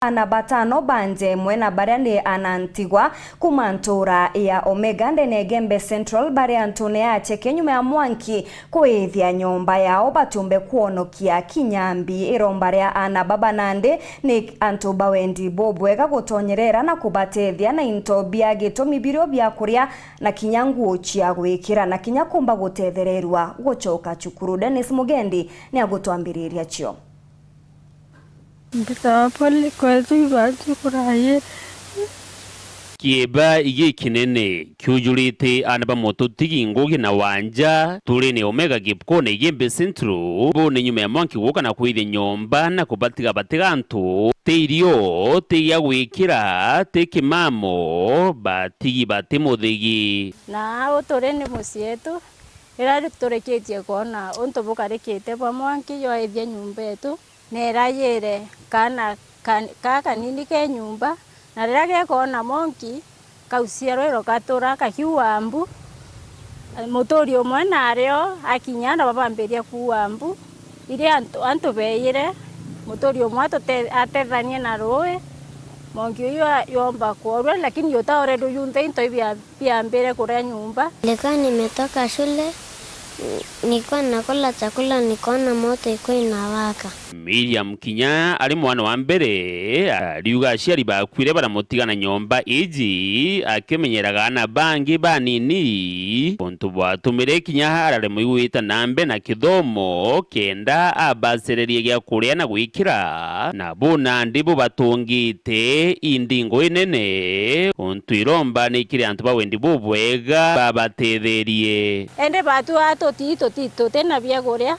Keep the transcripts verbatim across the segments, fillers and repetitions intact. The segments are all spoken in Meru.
aana batano ba nja imwe na baria ni aana ntigwa kuma ntuura ya Omega ndene ya Igembe Central bari antune ya Acheke nyuma ya mwanki kwithia nyomba yao batiumbe kwonokia kinya mbi. Iromba ria aana baba nandi ni antu ba wendi bubwega gutonyerera na kubatethia na into bia gitumi birio bia kuria na kinya nguo cia gwikira na kinya kumba gutethererua gucoka cukuru. Dennis Mugendi ni agutwambiriria cio. Mbitawa Polly, kwetu ibati kurayire. Kieba igikinene kiujurite aana ba mututigi Ngugi na Wanja, turine Omega Kipkone Igembe Central, bo ni nyuma ya mwanki guka na kwithia nyomba na kubatiga batiga antu, ti irio, ti gia gwikira, ti kimamo, batigi bati muthigi. Na au turi ni mucii etu, riria turikitie kwona untu bukarikite bwa mwanki jwaithia nyomba etu, neerayire kaana ka-, kaa kanini ke nyomba, na riria gekoona mwanki, kaucia rwiro gatura kakiua mbu. Muturi umwe nario akinya na babambiria kuua mbu. Iria antu, antu beeyire, muturi umwe atute-, atethanie na ruui, mwanki uyu a-, yomba kworua, lakini utaore rujunthe into ibia biambire kuria nyomba. Nilikuwa nimetoka shule, nilikuwa nakula chakula, nikaona moto iko inawaka. Miriam kinya ari mwana wa mbere, ariuga aciari bakwire baramutiga na nyomba iji, akimenyeraga aana bangi banini, untu bwatumire kinya araremwa igwita na mbere na kithomo, kenda abacererie gia kuria na gwikira, na bo nandi bubatungite indingo inene, untu iromba ni kiri antu ba wendi bubwega babatetherie. Indi batu aa tuti, tuti, tuti na bia kuria,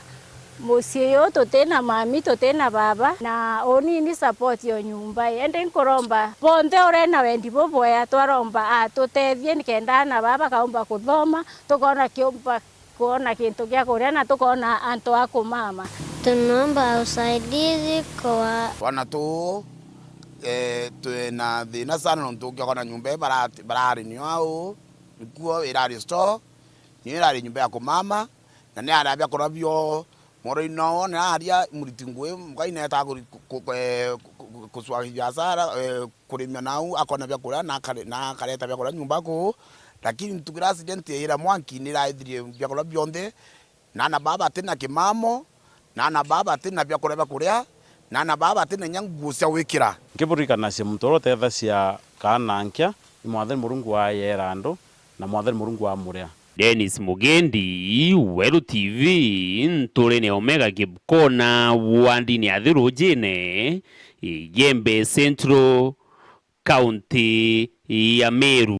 mucii uyu tuti na mami, tuti na baba, na uni ni support yo nyomba. Indi nkuromba bonthe uria na wendi bubwega, twaromba atutethie nikenda aana baa bakaumba kuthoma, tukoona kiumba kwona kintu gia kuria na tukoona antu a kumama. Tunaomba usaidizi kwa twana tuu, eh, twina thina sana nontu ukiona nyomba ii bara-, barari nio au, nkuo irari store, nio irari nyomba ya kumama, na ni aria biakura bio moro ino wona aria muriti ngui mukaine eta ku-, ku-, ku-, eh, ku-, ku-, kucwagithia hasara, eh, kurimia nau, akona biakuria na akare-, na akareta biakuria nyomba kuu, lakini ntuku iria accident yaira mwanki ni iraithirie biakuria bionthe, na aana baa bati na kimamo, na aana baa bati na biakuria bia kuria, na aana baa bati na inya nguo cia gwikira. Nkiburirikanacia muntu uria utethacia kaana nkia, ni Mwathani Murungu wa yera andu, na Mwathani Murungu wa muria. Dennis Mugendi, Weru T V, nturine Omega Kibkona, wandini ya Thirujine, Igembe Central, kaunti ya Meru.